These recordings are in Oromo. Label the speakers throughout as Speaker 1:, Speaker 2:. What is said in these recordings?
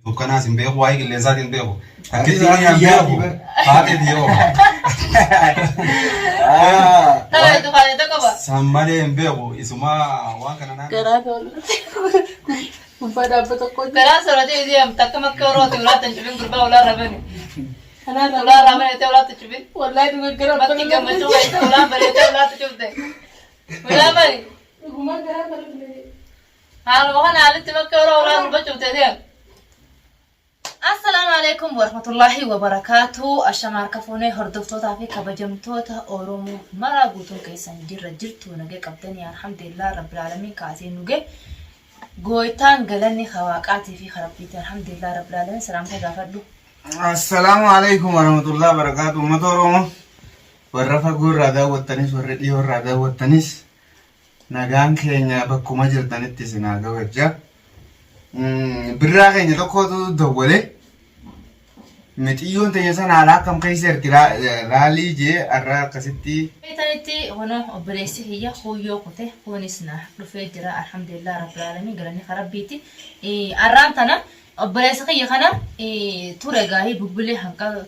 Speaker 1: Dukkanaas hin beeku, waa'ee qilleensaas hin beeku.
Speaker 2: Ati
Speaker 1: Takkitti waan hin
Speaker 2: yaadii
Speaker 1: beeku.
Speaker 2: bar.
Speaker 1: Haati dhiyoo.
Speaker 3: Tana itti faayida qaba.
Speaker 1: San malee hin beeku. Isuma waan kana naan.
Speaker 4: Garaa tolate. Gubbaa dhaabbata tokko.
Speaker 3: Garaa soratee isii takka makka orooti ulaatti hin cufin gurbaa ulaa rabani.
Speaker 4: Kanaarraa
Speaker 3: Ulaa rabani ta'e ulaatti cufin.
Speaker 4: Wallahi dhuga gara
Speaker 3: Bakki gammachuu keessa ulaan bareedee ulaatti cufte. Ulaa bani.
Speaker 4: Dhugumaa garaa tolate.
Speaker 3: Haaluma kana haalitti bakka yeroo ulaa gurba cufte deem. Assalaamu alaikum warahmatullaahi wabarakaatu. Ashama harka fuunee hordoftootaa fi kabajamtoota Oromoo maraa guutuun keessan jirra jirtu nagee qabdanii alhamdulillah rabbil aalamiin kaasee nuge. Gooytaan galanni hawaaqaatii fi harabbiiti alhamdulillah rabbil aalamiin salaamta gaafadhu.
Speaker 2: Assalaamu alaikum warahmatullahi wabarakatuh. Uummata Oromoo warra fagoo irraa daawwattanis warra dhiyoo irraa daawwattanis nagaan keenya bakkuma jirtanitti isin haa gabajja. Birraa keenya tokkotu dawwale. Mixiyyoon teenya sana haala akkam keessa jirti laalii jee har'a akkasitti.
Speaker 3: Beetanitti kunoo obboleessi kiyya kuuyyoo kute kunis na dhufee jira alhamdulillah rabbil aalamiin galanni ka rabbiiti. Arraan tana obboleessa kiyya kana ture gaahii bubbulee hanqa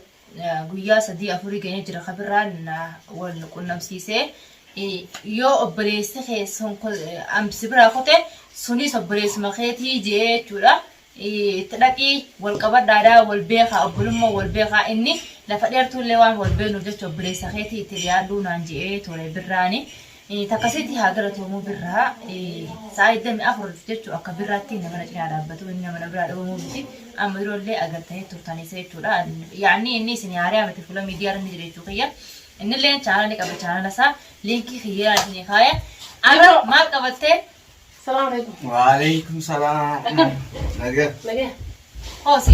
Speaker 3: guyyaa sadii afurii geenye jira ka birraan na wal qunnamsiisee yoo obboleessi kee sun si biraa kute sunis obboleessuma keetii jee jechuudha. Itti dhaqii wal qabadhaadhaa wal beekaa obbolummaa wal beekaa inni lafa dheertuullee waan wal beenuuf jecha obboleessa keetii itti dhiyaadhuu naan je'ee ture birraani. Takkasitti haa galatoomuu birraa sa'a 24 jechuu akka birraatti nama na cinaa dhaabbatu inni nama na biraa dhabamuu miti amma durallee agartanii turtan isa jechuudha. Yaa'ni inni isin haariyaa miti fuula miidiyaa irra ni jira jechuu kiyya. Innillee chaanala ni qaba chaanala isaa liinkii kiyyaa isinii kaaya. Arra maal qabattee?
Speaker 4: Salaam alaikum.
Speaker 2: Waalaikum salaam.
Speaker 4: Akkam?
Speaker 2: Nagaa.
Speaker 4: Nagaa.
Speaker 3: Hoosi.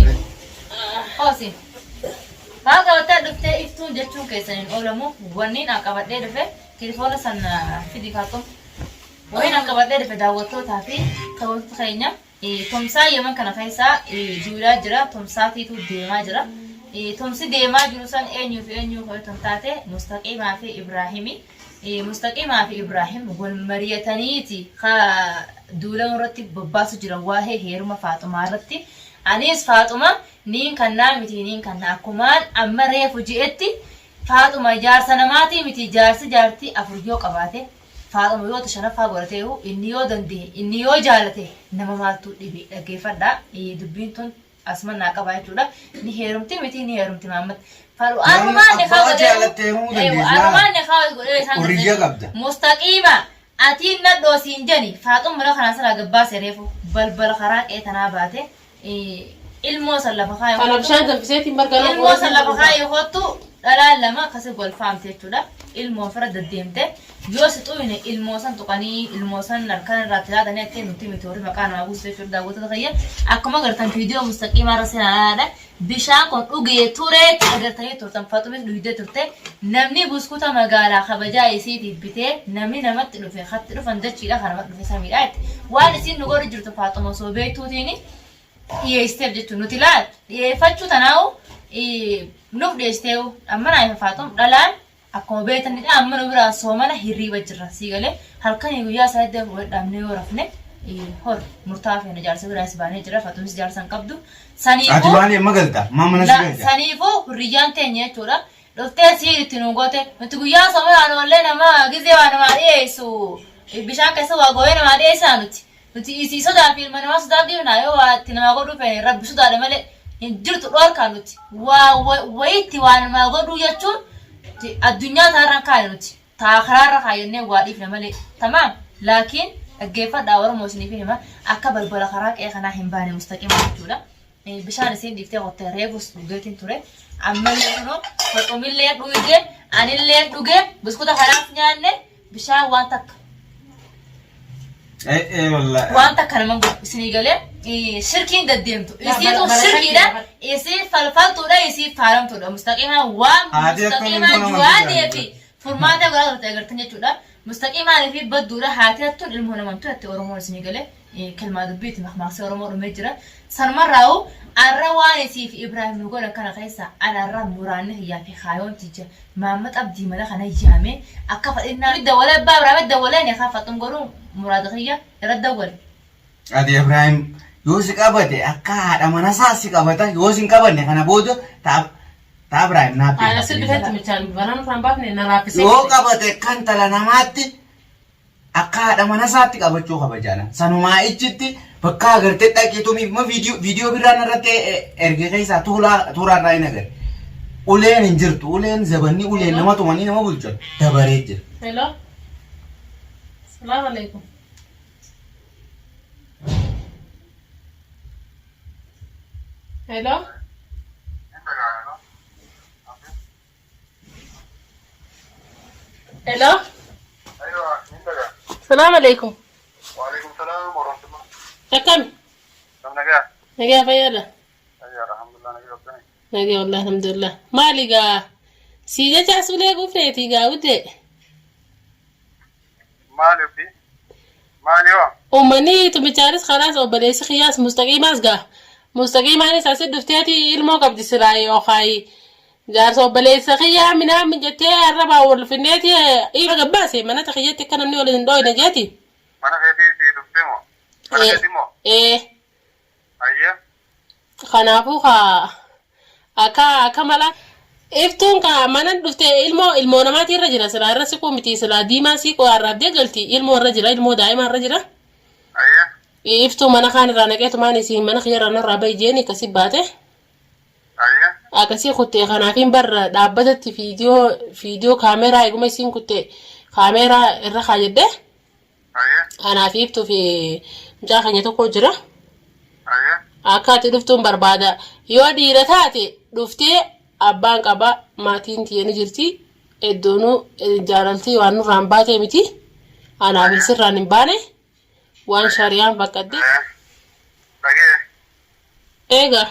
Speaker 3: Hoosi. Maal qabattee dhuftee iftuun jechuun keessan hin oolamu. Wanniin an qabadhee dhufe telefoona san fidi kaattum. Wanniin an qabadhee dhufe daawwattootaa fi kabajamtoota keenya tumsaa Yemen kana keessaa duulaa jira. Tumsaatiitu deemaa jira. Tumsi deemaa jiru san eenyuu fi eenyuu kan taate Mustaqiimaa fi Ibraahimi. Mustaqiimaa fi Ibraahim wal mariyataniiti ka duulama irratti bobbaasu jiran waa'ee heeruma Faaxumaa irratti. Anis Faaxuma niin kannaa miti niin kanna akkumaan amma reefu je'etti Faaxuma jaarsa namaatii miti jaarsi jaartii afur yoo qabaate Faaxuma yoo ta shanaffaa godhateehu inni yoo dandehe inni yoo jaalate nama maaltu dhibe dhaggeeffadhaa dubbiin tun Asuman naa qabaa jechuudha. Ni heerumti miti ni heerumti Mahammad. Faru
Speaker 2: Namni
Speaker 3: arrumaan ni
Speaker 2: abbaa
Speaker 3: kaa godhee
Speaker 2: jaalatte heerumuu dandeessi laa.
Speaker 3: arrumaan ni kaa godhee isaan
Speaker 2: Hurriyyaa
Speaker 3: gartee.
Speaker 2: qabda.
Speaker 3: Mustaqiima atiin nadhoo siin jani faaxum mana kanaa sirraa gabbaase reefu balbala karaa qe'ee tanaa baate ilmoo san lafa kaayee
Speaker 4: Kana
Speaker 3: kottu
Speaker 4: bishaan danfiseetiin marga
Speaker 3: ilmoo san lafa kaayee kottu dhalaan lama akkasi golfaamte jechuudha. Ilmoo fira deddeemte yoo si xuyne ilmoo san tuqanii ilmoo san harkaan irraa itti laatanii akka nuti miti warri maqaa namaa buusu jechuudha daawwattoota kiyya akkuma agartan viidiyoo mustaqiimaa irra seenaadha bishaan kun dhugee tureetti agartanii turtan faxumis dhugdee turte namni buskuta magaalaa kabajaa isiitiif bitee namni namatti dhufe hatti dhufan dachiidha kan namatti dhufe samiidha jetti waan isiin nu godhu jirtu faaxuma osoo beektuutiin dhiyeessiteef jechuun nuti laal dhiyeeffachuu tanaa'u nuuf dhiyeessiteewu amma naa ifa faaxum dhalaan Akkuma beektanidha amma nu biraa soomana hirriiba jirra sii galee halkanii guyyaa isaa iddoo wal dhaabnee yoo rafne hor murtaa feena jaarsa biraas baanee jira fatuunis jaarsa hin qabdu
Speaker 2: Ati
Speaker 3: saniifuu
Speaker 2: maali amma galta? Maa mana si
Speaker 3: la
Speaker 2: galcha?
Speaker 3: saniifuu hurriyyaan teenya jechuudha dhuftee sii itti nu goote nuti guyyaa soomanaan oollee nama gizee waa namaa dhiyeessu bishaan keessa waa gooyee namaa dhiyeessaa nuti Nuti isii sodaa fi ilma namaa sodaa dhiifnaa yoo waa itti namaa godhuu feene rabbi sodaadha malee hin jirtu dhoorkaa nuti waa wayitti waa namaa godhuu jechuun addunyaa taarraan kaane nuti taa karaarra kaayyannee waa dhiifna malee tamaam laakiin dhaggeeffadhaa oromoo isiniif hima akka balbala karaa qe'ee kanaa hin baane mustaqima jechuudha. Bishaan isiin dhiiftee qottee reefus dhugeetiin ture ammallee kunoo faxumillee dhugee anillee dhuge buskuta kanaaf nyaanne Bishaan waan takka.
Speaker 2: Eh eh wallahi.
Speaker 3: Waan takka nama godhu isinii galee shirkiin deddeemtu. Isiitu
Speaker 4: Bara- bara
Speaker 3: shirkiidha.
Speaker 4: shakkiidha.
Speaker 3: Isii falfaltuudha. Isii faalamtuudha. Mustaqiimaa waan
Speaker 2: Haati akka
Speaker 3: mustaqiimaa
Speaker 2: ilmoo nama
Speaker 3: juwaadee
Speaker 2: jaalatu.
Speaker 3: fi furmaata godhaa turte agartan jechuudha. Mustaqiimaan fi badduudha. Haati hattuun ilmoo namantu jette Oromoon isinii galee kelmaa dubbiiti makmaaksee Oromoo dhumee jira. Sanumarraa'u arra waan isii fi Ibraahim nu godhan kana keessa ana arra muraanni kiyyaa fi kaayoon tiyya Maammat Abdii mana kana yaamee akka fadhinnaa nutti dawwalee abbaa Ibraahimitti dawwalee ani kaa faxxum godhuu muraada kiyya irra dawwale.
Speaker 2: Ati Ibrahim Yoo si qabate akka haadha mana isaa si qabata yoo si hin qabanne kana booda taa taa Ibraahim naaf
Speaker 4: Ana si dhufetti michaan banaan irraan baafne na laaffisee.
Speaker 2: Yoo qabate kan tala namaatti akka haadha mana isaatti qabachuu qaba jaalan. Sanumaa ichitti bakka agartee dhaqiitu ma viidiyoo birraan irratti erge keessaa tuulaa tuuraa irraa hin agarre. Uleen hin jirtu. Uleen zabanni uleen nama tumanii nama bulchan dabaree jira.
Speaker 4: Hello. Salaam alaikum. Hello. Hello. Salaam alaikum.
Speaker 5: وعليكم السلام ورحمة الله.
Speaker 4: Akkam?
Speaker 5: كم نجاح؟
Speaker 4: Nagaa fayyaadha.
Speaker 5: أيوة الحمد لله نجاح ربنا.
Speaker 4: Nagaa wallahi alhamdulillah. Maali gaa? Si jecha suulee gufneeti gaa wudde.
Speaker 5: مالي في مالي هو
Speaker 4: Uummanni tumichaanis kalaas obboleessi kiyyaas mustaqiimaas gaa. Mustaqiimaanis asi dhufteeti ilmoo qabdi silaa yookaan jaarsa obboleessa kiyyaa minaan mijattee arrabaa wal finneeti dhiira gabbaase mana kiyyatti akka namni wal hin dhooyne jeeti.
Speaker 5: أنا في في دكتور أنا في مو
Speaker 4: Ee
Speaker 5: أيوة
Speaker 4: kanaafuu kaa akka akka mala iftuun kaa mana dhufte ilmoo ilmoo namaati irra jira silaa irra siquu miti silaa diimaa siquu arraabdee galti ilmoo irra jira ilmoo daa'ima irra jira.
Speaker 5: أيوة
Speaker 4: Iftuu mana kaan irraa naqeetumaan isiin mana kiyya irraa narraa bahi jeeni akkasii baate.
Speaker 5: أيوة
Speaker 4: Akkasii kuttee kanaafiin barra dhaabbatatti fiidiyoo fiidiyoo kaameeraa eeguma isiin kuttee kaameeraa irra kaayedde
Speaker 5: أيوة
Speaker 4: kanaaf iftuu fi mucaa keenya tokko jira.
Speaker 5: أيوة
Speaker 4: Akka ati dhuftuun barbaada. Yoo dhiira taate dhuftee abbaan qaba maatiin tiyya ni jirti. Iddoonuu jaalaltii waan nurraan baate miti. Anaaf sirraan hin baane waan shariyaan baqqadde.
Speaker 5: dhagee
Speaker 4: Eega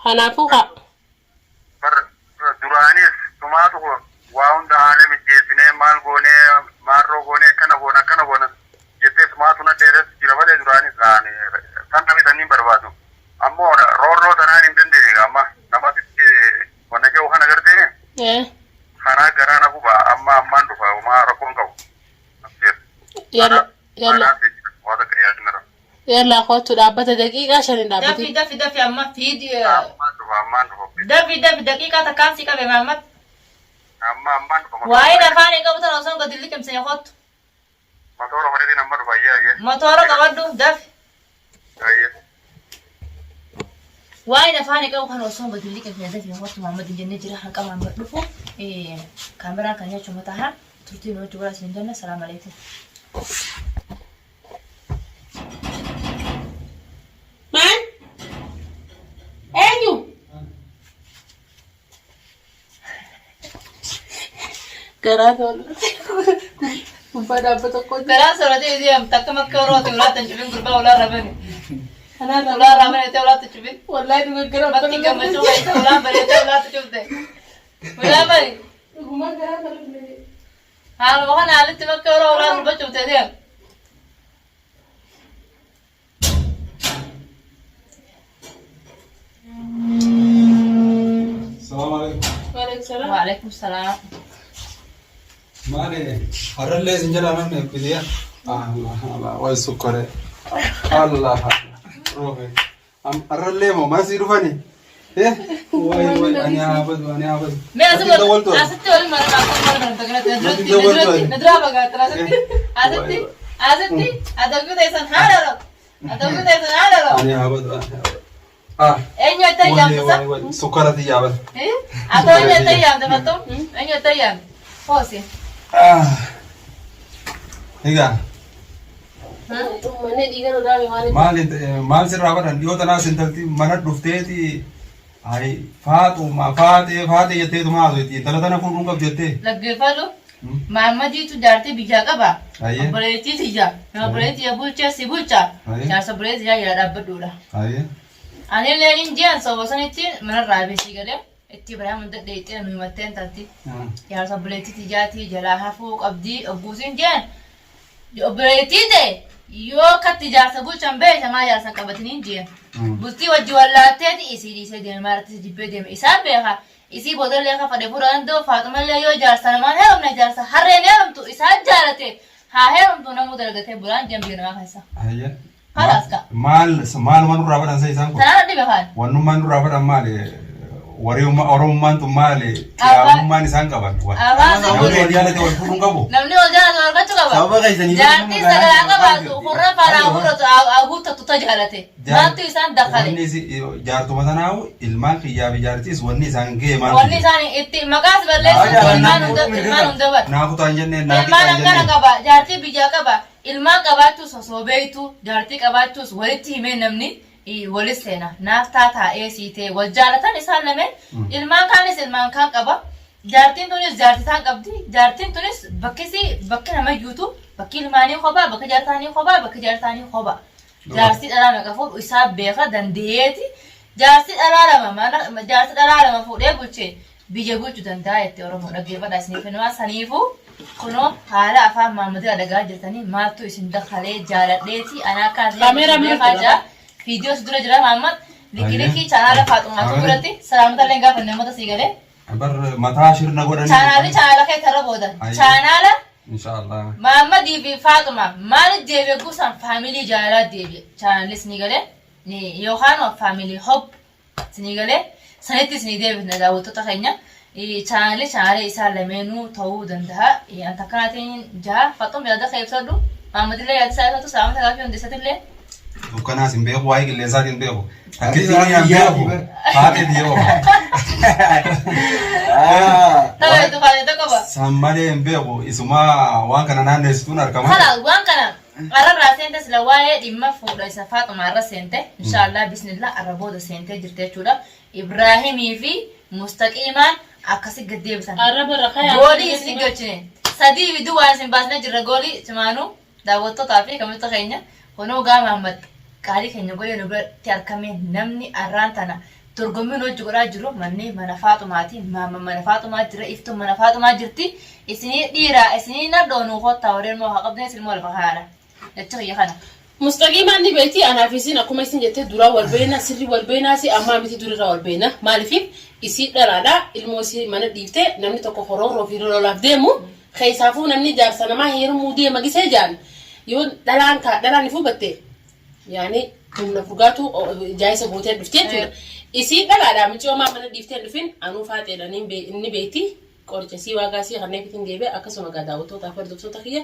Speaker 4: kanaafuu haa.
Speaker 5: bar duraanis tumaatu waa hunda haala mijjeessinee maal goonee maarroo goonee akkana goona akkana goona jettee tumaatu na dheeres jira malee duraanis san namni sanniin barbaadu ammoo roorroo tanaan hin dandeenye amma namatti wanna jedhu kana gartee kanaa garaa na guba amma ammaan dhufa homaa rakkoon qabu.
Speaker 4: Yalla yalla
Speaker 5: Waa takka yaadinara.
Speaker 4: yalla kootu dhaabbata daqiiqaa shaniin
Speaker 3: Dafi
Speaker 4: dhaabbati.
Speaker 3: dafi dafi amma fiidi.
Speaker 5: Ammaan dhufa ammaan dhufa.
Speaker 3: Dafi dafi daqiiqaa takkaan si qabe Mahammad.
Speaker 5: Amma ammaan dhufa.
Speaker 3: Waa'ee afaan hin qabu tana osoo gadi liqimsine kottu.
Speaker 5: Motora fadhiitiin amma dhufa ayyee ayyee.
Speaker 3: Motora qabadhu dafi.
Speaker 5: Ayyee.
Speaker 3: Waa'ee afaan hin qabu kana osoo gadi liqimsine dafi kottu Mahammad hin jennee jira hanqa Mahammad dhufu. Kaameraan kan jechuun mataa turtiin hojii godhaa isin jenna. Salaam alaikum.
Speaker 4: Maal? Eenyu? Garaa tola. Gubbaa dhaabbata tokko jira.
Speaker 3: Garaa soratee deemta akka makka orooti ulaata hin cufin gurbaa ulaa rabani.
Speaker 4: Kanaaf
Speaker 3: Ulaa rabani ta'e ulaata cufin.
Speaker 4: wallahi dogoggora
Speaker 3: Bakki gammachuu keessa ulaan bareedee ulaata cufte. Ulaan bari.
Speaker 4: Dhugumaan garaa tola.
Speaker 3: Haaluma kana haalitti bakka yeroo ulaan gurba cufte deem.
Speaker 1: Salaamu alaikum.
Speaker 4: Waalaikum salaam.
Speaker 3: Waalaikum salaam.
Speaker 1: Maali har'allee isin jalaa namni eebbiseya. Allah Allah way sukkore. Allah roobe. Har'allee moo mana sii dhufani? Eh way way ani haa badu ani haa badu.
Speaker 3: Mee
Speaker 1: Natti dawwaltu.
Speaker 3: asitti waliin mara akka mara kana taganatti
Speaker 1: Natti
Speaker 3: na
Speaker 1: dawwaltu.
Speaker 3: duratti na duraa fagaatara asitti asitti asitti adabbii teessan haadha roo adabbii teessan haadha roo
Speaker 1: Ani haa badu ani haa badu. Ah
Speaker 3: eenyu itti
Speaker 1: way
Speaker 3: ayyaamtisa
Speaker 1: way way sukkarati yaabal.
Speaker 3: atoo eenyu itti ayyaamte fattuu eenyu itti ayyaamte hoosi.
Speaker 1: Ah. Egaa
Speaker 4: Uummanni dhiiga nu dhaabe maaliif?
Speaker 1: maali maal sirraa godhan dhiyoo tanaas intalti mana dhufteeti ay faaxuma faaxee faaxee jetteetu maal intala tana fuudhuun qabdu jettee.
Speaker 3: Laggeeffadhu. Mahammadiitu jaartii biyyaa qaba.
Speaker 1: Ayyee.
Speaker 3: Obboleettii tiyya. Obboleettii tiyya bulchee si bulcha.
Speaker 1: Ayyee.
Speaker 3: Jaarsa obboleettii tiyyaa jala dhaabbadhuudha.
Speaker 1: Ayyee.
Speaker 3: Anillee hin jiran sababa sanitti manarraa beesii galee itti Ibraahim hunda dheeyxee nu himattee intalti. Jaarsa obboleettii tiyyaatii jalaa hafuu qabdii ogguusin jiran obboleettii ta'e yoo katti jaarsa bulchan beekte maa jaarsa hin qabatiniin jiran. Bultii wajji wallaatteeti isii dhiisee deeme maaratti si jibbee deeme isaan beeka. Isii boodallee akka fadhe fuudhaa danda'u Faaxumallee yoo jaarsa namaan heerumne jaarsa harreen heerumtu isaan jaalate haa heerumtu namuu dalagatee bulaan jiran biyya namaa keessa.
Speaker 1: Ayyee.
Speaker 3: Kalaas ka.
Speaker 1: Maal maaluma nurraa fadhan sa isaan kun?
Speaker 3: Tanaan dhibe kaan.
Speaker 1: Wannummaan nurraa fadhan maali? Warri Oromummaan tun maali? Qiyaamummaan isaan qaban.
Speaker 3: Afaan
Speaker 1: Namni wal jaalate wal fuudhuu hin qabu.
Speaker 3: Namni wal jaalatu argachuu qaba.
Speaker 2: Sababa keessanii
Speaker 3: Jaartii sagalaa qabaatu hurra faanaa hurratu haguuttatu ta jaalate. Maaltu isaan dakale?
Speaker 1: Wanni jaartuma tanaahu ilmaan kiyyaa fi jaartiis wanni isaan ga'e maal?
Speaker 3: Wanni isaan itti maqaas balleessuun ilmaan hunda ilmaan hunda bar.
Speaker 1: Naa kutaan jenneen naa
Speaker 3: Ilmaan
Speaker 1: qixaan
Speaker 3: akkana
Speaker 1: jenneen.
Speaker 3: qaba jaartii biyyaa qaba ilmaan qabaachuus osoo beektu jaartii qabaachuus walitti himee namni wali seena naaftaa taa'ee sii ta'e wal jaalatan isaan lameen ilmaan kaanis ilmaan kaan qaba jaartiin tunis jaartii taan qabdi jaartiin tunis bakkisi bakki namayyuutu bakki ilmaanii kophaa bakki jaartaanii kophaa bakki jaartaanii kophaa jaartii dhalaa meeqa fuudhu isaa beeka dandeeyeeti jaartii dhalaa lama mana jaartii dhalaa lama fuudhee bulchee biyya bulchu danda'a jette Oromoo dhaggeeffadha isiniif kennumaa saniifuu kunoo haala afaan maammadira dhagaa jirtanii maaltu isin dakalee jaaladheeti anaa akkaan isin
Speaker 4: Kaameeraa
Speaker 3: beekaa
Speaker 4: mara
Speaker 3: jira viidiyoo si dura jira Mahammad likki chaanaala Faaxumaatu biratti salaamata illee gaafa namoota sii galee
Speaker 1: Bar mataa shirna godhanii.
Speaker 3: chaanaalli chaanaala kee tarra booda
Speaker 1: Ayyee.
Speaker 3: chaanaala
Speaker 1: Inshaallah.
Speaker 3: Mahammadii fi Faaxuma maaliif deebi'e gusaan faamilii jaalalaa deebi'e chaanaallis ni galee ni yookaan faamilii hob Isinii galee? Sanitti isinii deebifna daawwattoota keenya. Chaanalli chaanala isaan lameenuu ta'uu danda'a. An takkanaatiin jaha. Faxum yaada kee ibsadhu. Mahammadillee yaada isaa ibsatu. Saamata gaafii hundeessatillee.
Speaker 1: Dukkanaas hin beeku, waa'ee qilleensaatiin hin beeku. Takkitti hin beeku. Haati biyya ofa.
Speaker 3: Tapha itti faayida tokko ba.
Speaker 1: San malee hin beeku. Isumaa waan kana naanneessituun argama.
Speaker 3: Kala waan kana arrarraa seente sila waa'ee dhimma fuudha isa Faaxumaa irra seente inshaallah bismillah arra booda seentee jirti jechuudha. Ibraahimii fi Mustaqiimaan akkasi gad deebisan.
Speaker 4: Arraba irra kayaa.
Speaker 3: Goolii isin galchine. Sadii fi duwwaa isin baasnee jirra goolii simaanuu daawwattootaa fi kamitti keenya kunoo gaa Mahammad qaalii keenya godhee nu biratti argame namni arraan tana dorgommiin hojii godhaa jiru manni mana Faaxumaati. Maamma mana Faaxumaa jira iftuun mana Faaxumaa jirti. Isinii dhiiraa isinii nadhoo nuu kottaa warreen moo haa qabdanis ilmoo lafa kaa'aadha. Jecha kiyya kana.
Speaker 4: Mustaqiimaan ni beekti anaaf isin akkuma isin jettee duraa wal beekna sirri wal beeknaa si ammaa miti durirraa wal beekna maaliif isii dhalaadha ilmoo isii mana dhiiftee namni tokko horoorroo fi lolaaf deemu keessaafuu namni jaarsa namaa heerumuu deema gisee jaan yoo dhalaan ka dhalaan ifuu batte yaani humna furgaatu jaayisa gootee dhufte jechuudha. Isii dhalaadha miciyoo maa mana dhiiftee hin dhufin anuu faaxeedha ni beekti. Qoricha sii waaqaa sii kanneen fitin deebi'e akkasuma gaa daawwattootaa fi hordoftoota kiyya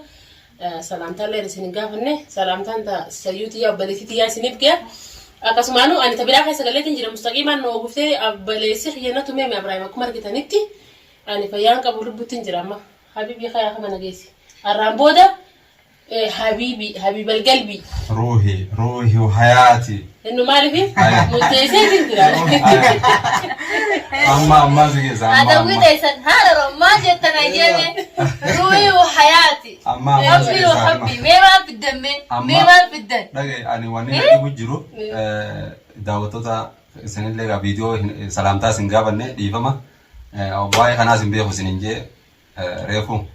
Speaker 4: salaamtaallee isin hin gaafanne salaamtaan ta sayyuu tiyyaa obboleettii tiyyaa isiniif gaya. Akkasumaanuu ani ta biraa keessa galeetiin jira mustaqiimaan nu oguftee obboleessi kiyya na tumee Ibraahim akkuma argitanitti ani fayyaan qabu lubbuttiin jira amma habiibii kayaa kama nageessi. Arraan booda Habiibi habiibal galbii.
Speaker 1: Ruuhi ruuhi hayaati.
Speaker 4: Innu maaliif
Speaker 1: Haya.
Speaker 4: murteessee isin jira.
Speaker 1: Amma amma si keessa amma
Speaker 3: Adawwii
Speaker 1: amma.
Speaker 3: teessan haala rommaa jettan ayyeeme ruuhii wa hayaati.
Speaker 1: Amma amma si
Speaker 3: Hobbii wa
Speaker 1: keessa
Speaker 3: hobbii mee maal fiddan mee
Speaker 1: Amma.
Speaker 3: mee maal fiddan.
Speaker 1: Dhagaye ani wanni na dhibu jiru daawwattoota isinillee egaa viidiyoo salaamtaa isin gaafanne dhiifama. Waa'ee kanaas hin beeku isin hin jee reefu.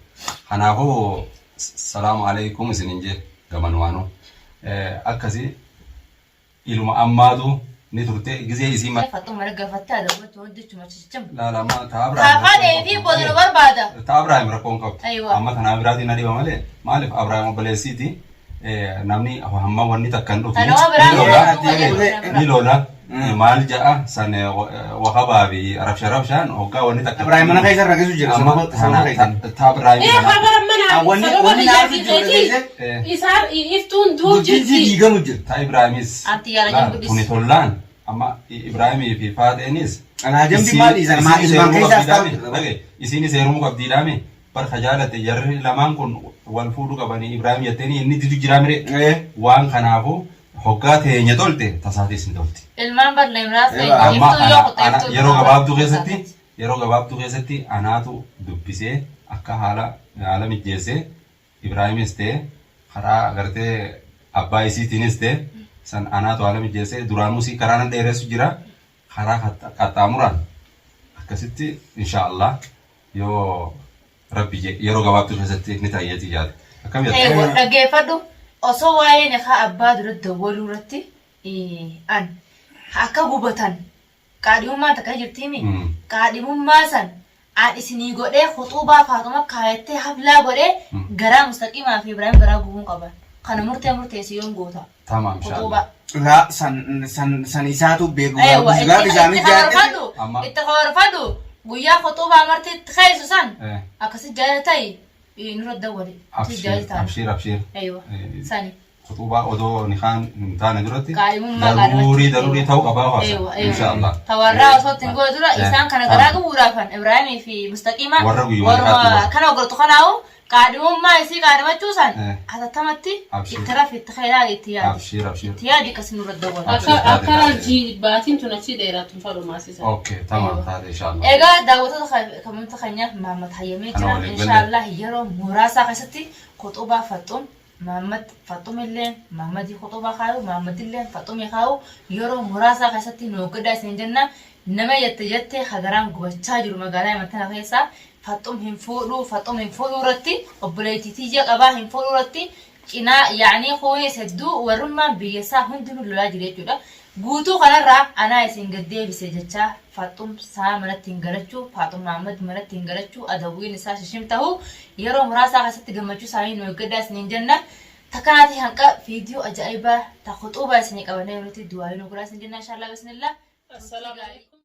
Speaker 1: Kanaafuu salaamu alaikum isinin jee gamanumaanuu. Akkasi iluma ammaatu ni turte gizee isii ma.
Speaker 3: Faxuu mana gafattee adawwatu hojjechuma chichim.
Speaker 1: Laala amma ta Abrahaim
Speaker 3: Kaafaa deebii booda nu barbaada.
Speaker 1: Ta Abrahaim rakkoo hin qabdu.
Speaker 3: Aywa.
Speaker 1: Amma tanaa biraatiin na dhiba malee maaliif Abrahaim obboleessiiti namni hamma wanni takka hin dhufne
Speaker 3: Tanuma biraa
Speaker 1: ni lola
Speaker 3: ni
Speaker 1: ni lola maal ja'a san wakabaa fi rabsha rabshaan hoggaa wanni takka
Speaker 2: Ibrahim mana keessa rakkisu jira
Speaker 1: amma
Speaker 2: sababa sababa keessan.
Speaker 1: ta Ibrahim
Speaker 4: Ee habara mana
Speaker 2: Ah, wanni-
Speaker 4: sababa
Speaker 2: wanni
Speaker 4: biyyaa
Speaker 2: naaf
Speaker 4: fi
Speaker 2: jiru
Speaker 4: keetii
Speaker 2: dhageesse?
Speaker 4: isaan iftuun du'u
Speaker 2: Bulchiinsi
Speaker 4: jirti.
Speaker 2: diigamu jira.
Speaker 1: ta Ibrahimis
Speaker 3: Ati yaala
Speaker 1: laal,
Speaker 3: guddis.
Speaker 1: kuni tollaan amma Ibrahimii fi Faaxeenis
Speaker 2: Anaa jambi maal dhiisan? Maa ilmaan keessaas taa'u jira.
Speaker 1: isiinis heerumuu qabdiidhaami bar ka jaalate jarri lamaan kun wal fuudhu qabanii Ibrahim jetteeni inni didu jiraa mire waan kanaafu hoggaa teenya tolte tasaatis ni tolti.
Speaker 3: Ilmaan barleemraas
Speaker 2: Ewa,
Speaker 1: Amma
Speaker 3: iftuu yoo kutte iftuu
Speaker 1: yeroo gabaabduu keessatti yeroo gabaabduu keessatti anaatu dubbisee akka haala haala mijjeessee Ibraahimis ta'e karaa gartee abbaa isiitiinis ta'e san anaatu haala mijjeessee duraanuu sii karaa nan dheeressu jira karaa qaxxaamuraan akkasitti insha Allah yoo rabbi jedhe yeroo gabaabduu keessatti ni ta'a jeetii yaada. Akkam jetta?
Speaker 3: Eewwa dhaggeeffadhu osoo waa'ee nikaa abbaa dura dawwaluu irratti an akka gubatan qaadhimummaan takka jirtiimi qaadhimummaa san an isinii godhee khuxuubaa faaxuma kaayattee haflaa godhee garaa mustaqiimaa fi Ibraahim garaa gubuun qaban kana murtee murteessi yoom goota.
Speaker 1: Tamaam
Speaker 3: Khuxuubaa.
Speaker 1: inshallah.
Speaker 2: Laa san san san isaatu beeku.
Speaker 3: Aywa,
Speaker 2: Gaaf
Speaker 3: itti
Speaker 2: isaanii
Speaker 3: itti
Speaker 2: jaartee.
Speaker 3: karoorfadhu.
Speaker 1: Amma.
Speaker 3: Itti karoorfadhu. Guyyaa khuxuubaa marti itti keeysu san
Speaker 1: Eh.
Speaker 3: akkasi jaala ta'i nurra dawwali. Akkasi jaala
Speaker 1: Abshiir
Speaker 3: ta'a.
Speaker 1: abshiir abshiir.
Speaker 3: Aywa.
Speaker 1: Eh,
Speaker 3: Sani.
Speaker 1: Khuxuubaa odoo nikaan hin taane duratti
Speaker 3: Qaadhimummaa
Speaker 1: daruurii daruurii ta'uu qabaa haasa.
Speaker 3: Aywa, aywa.
Speaker 1: Inshaallah.
Speaker 3: Tawarraa osoo ittiin godhe dura
Speaker 1: Eh,
Speaker 3: isaan kana
Speaker 1: tamam.
Speaker 3: garaa gubuudhaafan Ibraahimii fi Mustaqiima
Speaker 1: Warra guyyuma
Speaker 3: warra
Speaker 1: nikaatti godhu.
Speaker 3: kana ogortu kanaawu qaadhimummaa isii qaadhimachuu san
Speaker 1: Eh.
Speaker 3: hatattamatti
Speaker 1: Abshiir.
Speaker 3: itti rafi itti khayraali itti yaadi.
Speaker 1: Abshiir abshiir.
Speaker 3: Itti yaadi akkasi nurra dawwala.
Speaker 1: Abshiir.
Speaker 4: Akka akka raajii baatiin tun achii dheeraatu hin fadhu maasisa.
Speaker 1: Okay tamam taate inshallah.
Speaker 3: Egaa daawwattoota kabajamtoota keenyaaf Mahammad hayyamee
Speaker 1: Kana
Speaker 3: jira.
Speaker 1: waliin galle.
Speaker 3: Inshaallah yeroo muraasaa keessatti khuxubaa Faxum Mahammad Faxumillee Mahammadii khuxubaa kaayu Mahammadillee Faxumii kaayu yeroo muraasaa keessatti nu hoggadaa isin jenna. Nama jette jettee hagaraan gubachaa jiru magaalaa Yaman tana keessaa Faxum hin fuudhuu Faxum hin fuudhuu irratti obboleettii tiyya qabaa hin fuudhuu irratti cinaa yaa'anii kuunis hedduu warrummaan biyya isaa hundinuu lolaa jiru jechuudha. Guutuu kanarraa anaa isin gad deebise jechaa Faaxum saa manatti hin galachuu, Faaxum Mahammad manatti hin galachuu, adawwiin isaa shishim tahuu yeroo muraasaa keessatti gammachuu isaanii nu eeggadhaa isiniin jenna. Takkanaatii hanqa viidiyoo ajaa'ibaa ta khuxuubaa isinii qabannee nuti du'aayii nu godhaa isin jenna inshaallah bismillah.
Speaker 4: Assalaamu alaikum.